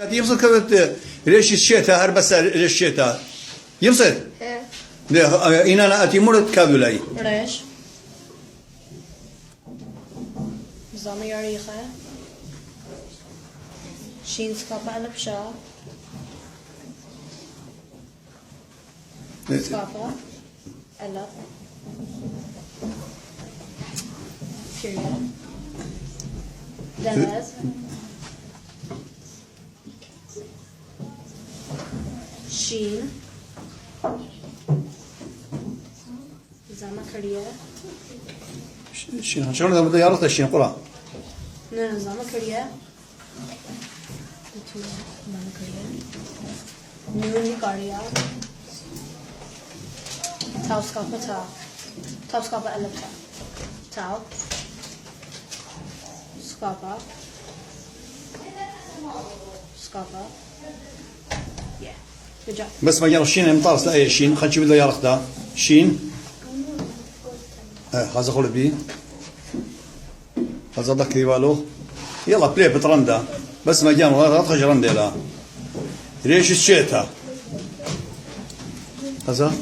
يمسك كبت ليش الشتاء هربس ليش الشتاء يمسك ده إن أنا أتيمور كابولاي ريش زامي ياريخة شين سكابة على بشا سكابة على period دنز شين زعما كريه شين شلون إذا بدي يعرف الشين قرا نه زعما كريه زعما كريه نيوني كاريا تاو سكابا تاو سكابا ألف تاو سكابا سكابا yeah good job بس ما يعرف شين مطارس لا أي شين خلينا نشوف إذا يعرف ده شين هذا خلو بيه هذا ضك ديوالو يلا بلاي بترندا بس ما جام لا تخرج رندا لا ليش الشتاء هذا